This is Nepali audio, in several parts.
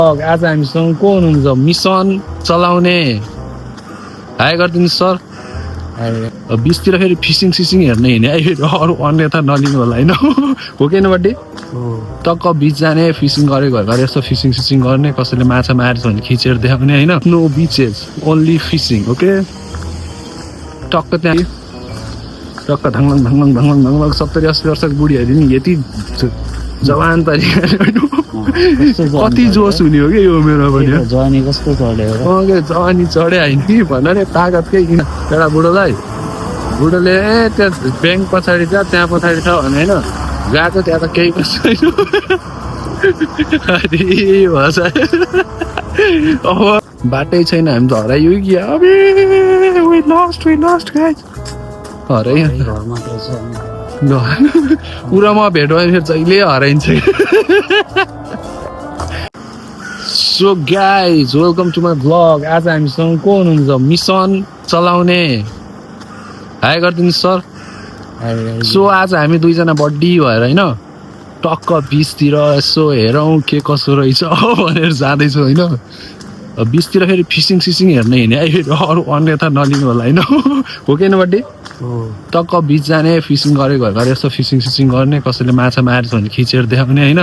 आज हामीसँग को हुनुहुन्छ मिसन चलाउने हाई गरिदिनुहोस् सर। बिचतिर फेरि फिसिङ सिसिङ हेर्ने हिँड्ने अरू अन्यथा नलिनु होला होइन हो कि बड्डी टक्क बिच जाने फिसिङ गरेको घरि यस्तो फिसिङ सिसिङ गर्ने कसैले माछा मारेछ भने खिचेर देखाउने होइन। No beaches only fishing okay. टक्क त्यहाँ टक्क ढङ्लङ ढङ्लङ ढङ्लङ ढङ्लङ 70-80 वर्षको बुढीहरू नि यति जवान तरिका कति जोस हुने हो कि यो मेरो पनि जवानी कस्तो चढ्यो जवानी चढे होइन कि भन नि तागतकै एउटा बुढोले त्यहाँ ब्याङ्क पछाडि छ त्यहाँ पछाडि छ भने होइन गएको त्यहाँ त केही छैन अब बाटै छैन हामी त हराइयो कि हराइ पुरामा भेट भयो फेरि जहिले हराइन्छ। So guys welcome to my vlog. आज हामीसँग को हुनुहुन्छ मिसन चलाउने हाई गरिदिनुहोस् सर। सो आज हामी दुईजना बड्डी भएर होइन टक्क बिचतिर यसो हेरौँ के कसो रहेछ भनेर जाँदैछौँ होइन। बिचतिर फेरि फिसिङ सिसिङ हेर्ने हिँड्ने अरू अन्यथा नलिनु होला होइन हो कि बड्डी टक्क बिच जाने फिसिङ गरेको घरि यस्तो फिसिङ सिसिङ गर्ने कसैले माछा मारेछ भने खिचेर देखाउने होइन।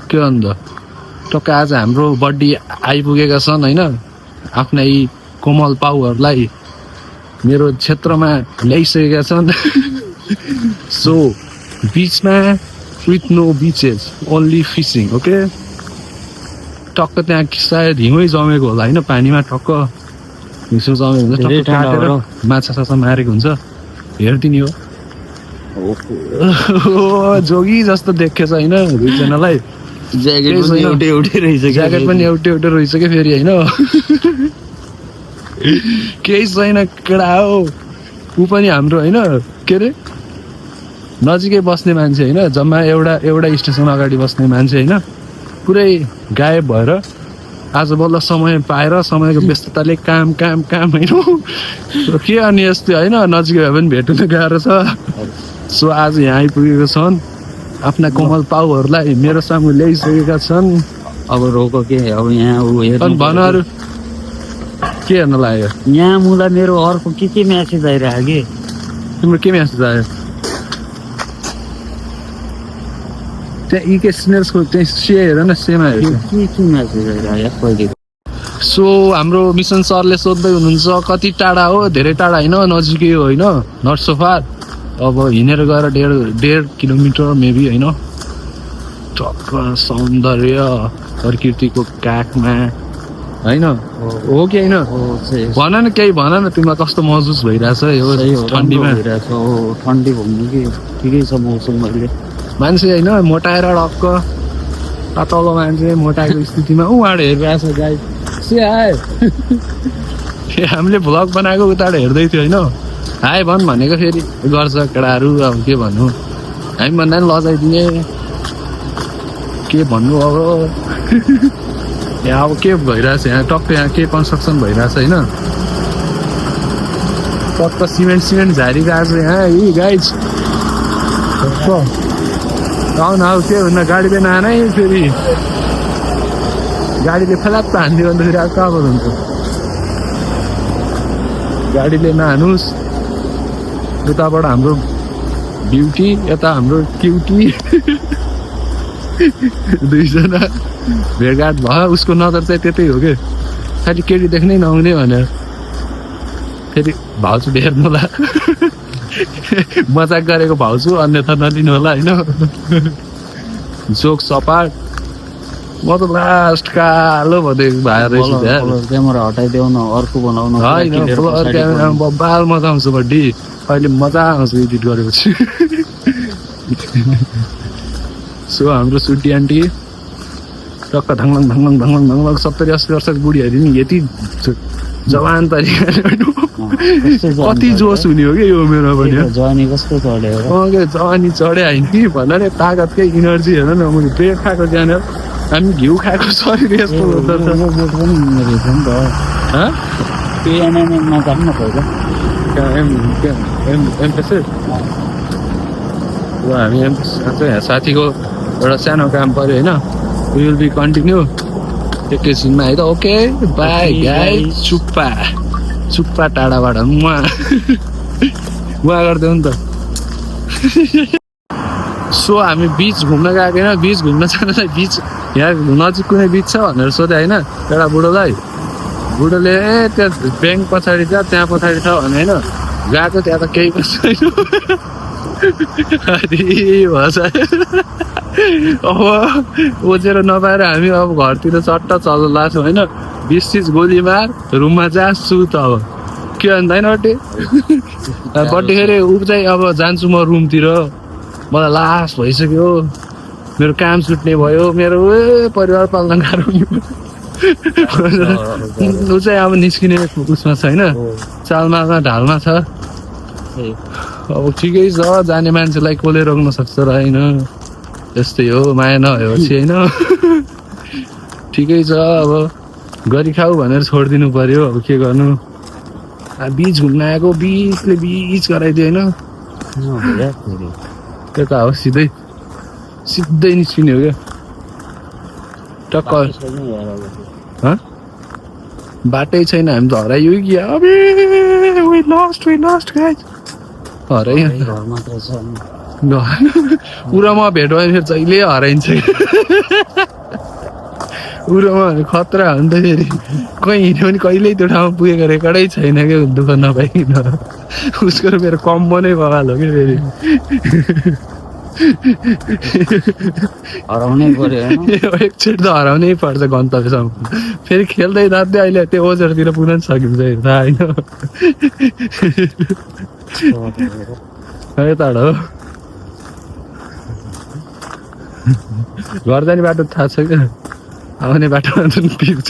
के अन्त टक्क आज हाम्रो बड्डी आइपुगेका छन् होइन। आफ्नै कोमल पाउहरूलाई मेरो क्षेत्रमा ल्याइसकेका छन्। सो बिचमा with no beaches only fishing okay. टक्क त्यहाँ सायद हिउँै जमेको होला होइन पानीमा टक्क हिउँसो जमेको हुन्छ टक्क काटेर माछा साछा मारेको हुन्छ हेरिदिने हो। जोगी जस्तो देखेछ होइन दुईजनालाई। ज्याकेट पनि एउटै रहेछ क्या फेरि होइन केही छैन केटा हो। ऊ पनि हाम्रो होइन के अरे नजिकै बस्ने मान्छे होइन जम्मा एउटा स्टेसन अगाडि बस्ने मान्छे होइन पुरै गायब भएर आज बल्ल समय पाएर समयको व्यस्तताले काम काम काम होइन के अनि यस्तै होइन नजिकै भए पनि भेट्नु त गाह्रो छ। सो आज यहाँ आइपुगेको छन् आफ्ना कोमल पाउहरूलाई मेरो सामु ल्याइसकेका छन्। अब रोको के अब यहाँ भन अरू के हेर्न लाग्यो यहाँ मुला मेरो अर्को के म्यासेज आइरहेको कि तिम्रो के म्यासेज आयो त्यहाँ इके सिनियर्सको त्यहाँ से हेर न सेमा के म्यासेज आइरहेको पहिले। सो हाम्रो मिसन सरले सोध्दै हुनुहुन्छ कति टाढा हो धेरै टाढा होइन नजिकै हो होइन नट सो फार। अब हिँडेर गएर 1.5 किलोमिटर मेबी होइन। टक्क सौन्दर्य प्रकृतिको काखमा होइन हो कि होइन भन न केही भन न तिमीलाई कस्तो महसुस भइरहेछ यो ठन्डीमा। ठन्डी भन्नु कि ठिकै छ मौसम अहिले मान्छे होइन मोटाएर डक्क तल मान्छे मोटाएको स्थितिमा उहाँबाट हेरिरहेछ गाई से आए हामीले भ्लग बनाएको उताबाट हेर्दै थियो होइन हाई भन् भनेको फेरि गर्छ केटाहरू अब के भन्नु हामी भन्दा पनि लजाइदिने के भन्नु अब यहाँ अब के भइरहेछ यहाँ टक्क यहाँ के कन्स्ट्रक्सन भइरहेछ होइन टक्क सिमेन्ट झारिरहेछ यहाँ यी गाइज आउन अब के भन्दा गाडीले नआनै फेरि गाडीले फलाप्प हान्दियो भन्दाखेरि अब कहाँबाट हुन्छ गाडीले नहानुस्। उताबाट हाम्रो ब्युटी यता हाम्रो क्युटी दुईजना भेटघाट भयो। उसको नजर चाहिँ त्यतै हो कि खालि केटी देख्नै नहुने भनेर फेरि भाउजू हेर्नु होला मजाक गरेको भाउजू अन्यथा नलिनु होला होइन। जोक सपाट म त लास्ट कालो भन्दै भएर क्यामेरा हटाइदेऊ न अर्को बनाउनु होइन बाल मजा आउँछ बड्डी अहिले मजा आउँछ एडिट गरेपछि। सो हाम्रो सुटी आन्टी टक्क ढङ्लङ ढङ्लङ ढङ्लङ ढङ्लङ 70-80 वर्षको बुढीहरू नि यति जवान तरिका कति जोस हुने हो कि यो मेरो पनि जवानी कस्तो चढ्यो जवानी चढे होइन कि भन नि तागतकै इनर्जी हेर न मैले ब्रेड खाएको ज्यानर हामी घिउ खाएको शरीर यस्तो हामी साथीको एउटा सानो काम पर्यो होइन वी विल बी कन्टिन्यू एकैछिनमा है त ओके बाई Okay, गाई guys. चुप्पा टाढाबाट उहाँ गरिदेऊ नि त सो हामी बिच घुम्न गएको होइन बिच घुम्न जानलाई बिच यहाँ नजिक कुनै बिच छ भनेर सोधेँ होइन एउटा बुढोलाई बुढोले त्यहाँ ब्याङ्क पछाडि छ त्यहाँ पछाडि छ भने होइन गएको त्यहाँ त केही पनि छैन भन्छ अब ओजेर नपाएर हामी अब घरतिर चट्ट चल्न लाग्छौँ होइन 20 गोली मार रुममा जा सुत अब के भन्दैन बड्डे बड्डे फेरि ऊ चाहिँ अब जान्छु म रुमतिर मलाई लास भइसक्यो मेरो काम छुट्ने भयो मेरो परिवार पाल्न गाह्रो ऊ चाहिँ अब निस्किने उसमा छैन चालमा ढालमा छ अब ठिकै छ जाने मान्छेलाई कसले रोक्न सक्छ र होइन त्यस्तै हो माया नभएपछि होइन ठिकै छ अब गरी खाऊ भनेर छोडिदिनु पर्यो अब के गर्नु बिच घुम्न आएको बिचले बिच गराइदियो होइन त्यो त हो सिधै निस्किने हो क्या टक्क बाटै छैन हामी त हराइयो कि अबे we lost guys हराइ उरामा भेट भयो फेरि जहिले हराइन्छ उरामा खतरा हो नि त फेरि कहीँ हिँड्यो भने कहिल्यै त्यो ठाउँमा पुगेको रेकर्डै छैन क्या दुःख नपाइकन उसको मेरो कम्बो नै बगाल हो कि फेरि हराउनै पर्यो एकचोटि त हराउनै पर्छ गन्तव्यसम्म फेरि खेल्दै जाँदै अहिले त्यो ओजरतिर पुग्न पनि सकिन्छ होइन यताबाट हो घर जाने बाटो थाहा छ क्या आउने बाटोमा जुन पिक्छ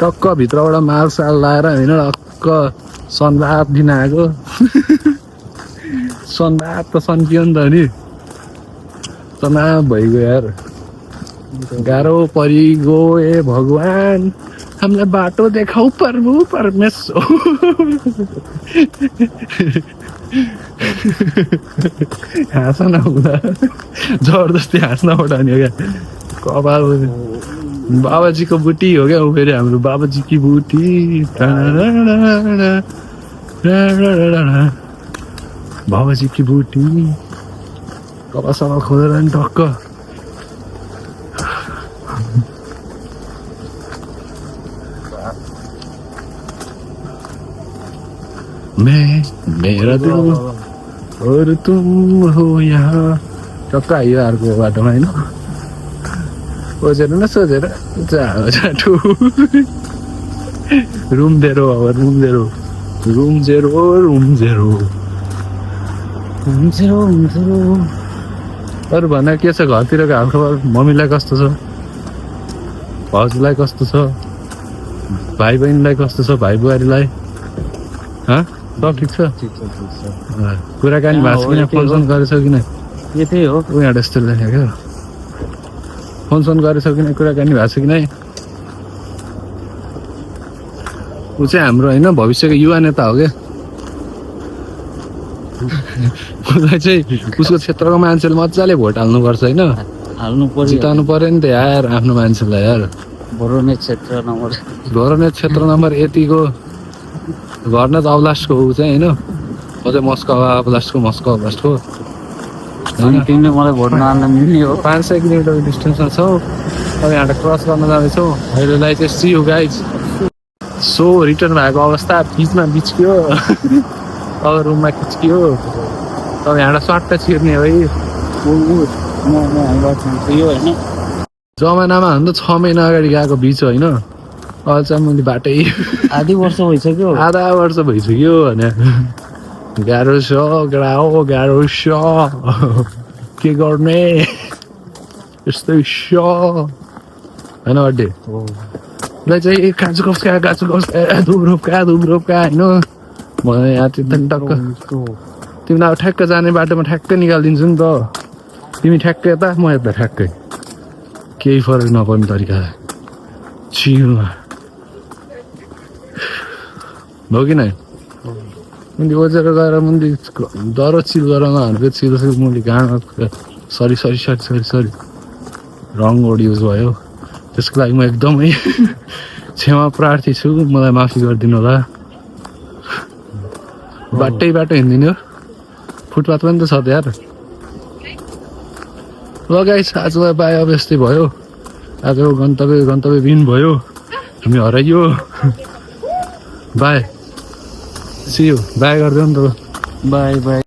टक्क भित्रबाट मालसाल लाएर होइन टक्क सनबाप दिन आएको सनबाप त सन्कियो नि त नि तनाव भइगयो यार गाह्रो परिगयो ए भगवान हामीलाई बाटो देखाऊ प्रभु परमेश्वर हाँस नहुँदा जबरजस्ती हाँस्न उठाउने क्या कपाल बाबाजीको बुटी हो क्या ऊ फेरि हाम्रो बाबाजीकी बुटी बाबाजीकी बुटी कपाल सपाल खोलेर नि टक्क मेरा दिल और तुम हो यहाँ टक्क आयो अर्को बाटोमा होइन सोचेर न सोचेर जाठु रुम जेरो अब रुम जेरो अरू भन के छ घरतिरको हालखबर मम्मीलाई कस्तो छ भाउजूलाई कस्तो छ भाइ बहिनीलाई कस्तो छ भाइ बुहारीलाई सब ठिक छ कुराकानी भएको छ कि फोन गरेछौ किन यतै हो उहाँ यस्तो लेख्यो क्या फोन गरेछौ किन कुराकानी भएको छ कि नै ऊ चाहिँ हाम्रो होइन भविष्यको युवा नेता हो क्या उसलाई चाहिँ उसको क्षेत्रको मान्छेले मजाले भोट हाल्नुपर्छ होइन हाल्नु पर्यो जिताउनु पर्यो नि त यार आफ्नो मान्छेलाई यार भोरोने क्षेत्र नम्बर यतिको घर न त अब्लास्टको ऊ चाहिँ होइन अझै मस्को अब्लास्टको तिमीले मलाई भोट नहाल्न मिल्ने हो 500 किलोमिटर डिस्टेन्समा छौ अब यहाँबाट क्रस गर्न जाँदैछौ अहिलेलाई चाहिँ see you guys so return भएको अवस्था बिचमा बिच्कियो अब रुममा खिच्कियो अब यहाँबाट स्वाट्ट छिर्ने है जमानामा हुन त 6 महिना अगाडि गएको बिच होइन अहिले चाहिँ मैले बाटै आधा वर्ष भइसक्यो भने गाह्रो छ गाह्रो छ के गर्ने यस्तै छ होइन बर्थडे उसलाई चाहिँ काजु कस्का धुप्रोपका होइन भने यहाँ चाहिँ टक्क तिमीलाई अब ठ्याक्क जाने बाटोमा ठ्याक्क निकालिदिन्छु नि त तिमी ठ्याक्क यता म यता ठ्याक्कै केही फरक नपर्ने तरिका चिलमा हो कि नै मुली ओजेर गएर मुली डह्रो चिल गराउन भनेको चिल मुली घाँडमा सरी रङ वर्ड युज भयो त्यसको लागि म एकदमै क्षमा प्रार्थी छु मलाई माफी गरिदिनु होला बाटै बाटो हिँडिदिनु फुटपाथ पनि त छ त यार ल गाइस आजलाई बाई अब यस्तै भयो आजको गन्तव्यबिन भयो हामी हराइयो बाई सी यू बाई गरिदियो नि त बाई बाई